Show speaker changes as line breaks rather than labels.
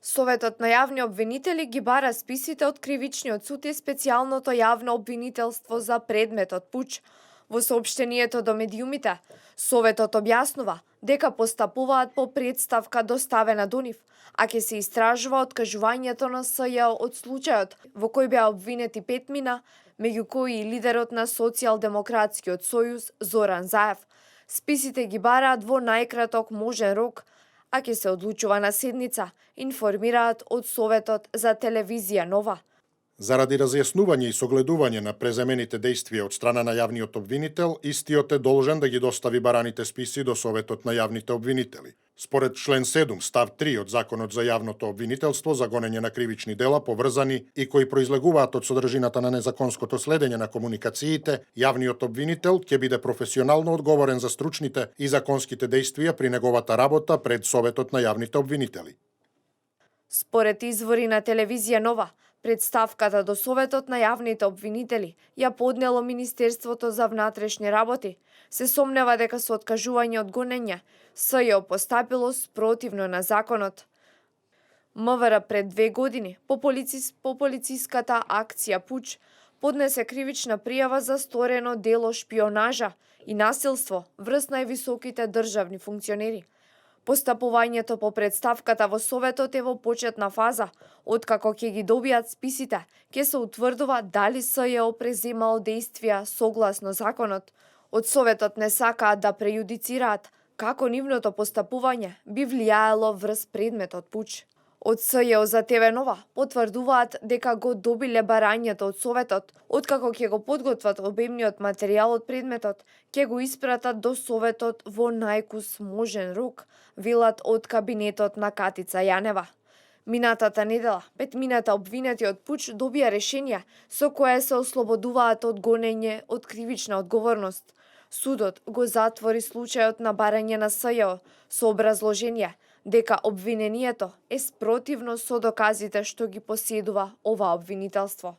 Советот на јавни обвинители ги бара списите од кривичниот суд и специјалното јавно обвинителство за предметот пуч. Во соопштението до медиумите, Советот објаснува дека постапуваат по претставка доставена до нив, а ќе се истражува откажувањето на СЈО од случајот во кој беа обвинети 5 мина, меѓу кои и лидерот на Социјалдемократскиот сојуз Зоран Заев. Списите ги бараат во најкраток можен рок, а ќе се одлучува на седница, информираат од Советот за телевизија Нова.
Заради разјаснување и согледување на преземените действија од страна на јавниот обвинител, истиот е должен да ги достави бараните списи до Советот на јавните обвинители. Според член 7 став 3 од Законот за јавното обвинителство за гонење на кривични дела поврзани и кои произлегуваат од содржината на незаконското следење на комуникациите, јавниот обвинител ќе биде професионално одговорен за стручните и законските действија при неговата работа пред Советот на јавните обвинители.
Според извори на телевизија Нова, представката до Советот на јавните обвинители ја поднело Министерството за внатрешни работи. Се сомнева дека со откажување од гонење СЈО постапило спротивно на законот. МВР пред 2 години по полициската акција Пуч поднесе кривична пријава за сторено дело шпионажа и насилство врз највисоките државни функционери. Постапувањето по представката во Советот е во почетна фаза, откако ќе ги добијат списите, ќе се утврдува дали СЈО преземало действија согласно законот. Од Советот не сакаат да прејудицираат како нивното постапување би влијаело врз предметот пуч. Од СЈО за ТВ Нова потврдуваат дека го добиле барањето од Советот, откако ќе го подготват обемниот материјал од предметот, ќе го испратат до Советот во најкус можен рок, велат од кабинетот на Катица Јанева. Минатата недела, 5 мината обвинети од пуч добија решение со кое се ослободуваат од гонење од кривична одговорност. Судот го затвори случајот на барање на СЈО со образложение дека обвинението е спротивно со доказите што ги поседува ова обвинителство.